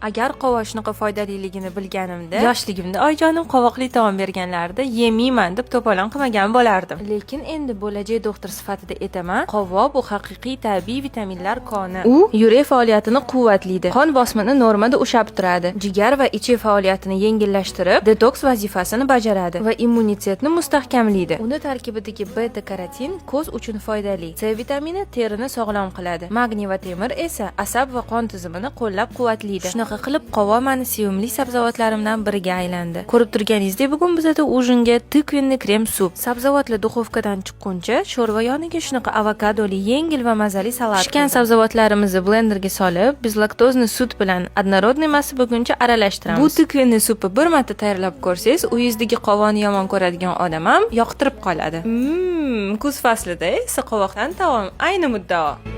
Agar qovoq shunaqa foydaliligini bilganimda, yoshligimda oyijonim qovoqli taom berganlarida yemayman deb to'polon qilmagan bo'lardim. Lekin endi bo'lajak doktor sifatida aytaman, qovoq bu haqiqiy tabiiy vitaminlar koni. U yurak faoliyatini quvvatlaydi, qon bosimini normada ushlab turadi, jigar va ichak faoliyatini yengillashtirib, detoks vazifasini bajaradi va immunitetni mustahkamlaydi. Uni tarkibidagi beta karotin ko'z uchun foydali. C vitamini terini sog'lom qiladi. Magniy va temir esa asab va qon tizimini qo'llab-quvvatlaydi. Shunaqa qilib qovoq mani sevimli sabzavotlarimdan biriga aylandi. Ko'rib turganingizdek, bugun bizada ужин ga тыквенный крем суп. Sabzavotlar duxovkadan chiqquncha sho'rva yoniga shunaqa avokadoli yengil va mazali salat. Pishgan sabzavotlarimizni blenderga solib, безлактозный sut bilan однородный massa bo'lguncha aralashtiramiz. Bu тыквенный supni bir marta tayyorlab ko'rsangiz, uyingizdagi qovoqni yomon ko'radigan odam ham yoqtirib qoladi. Kuz faslida esa qovoqdan taom ayni muddao.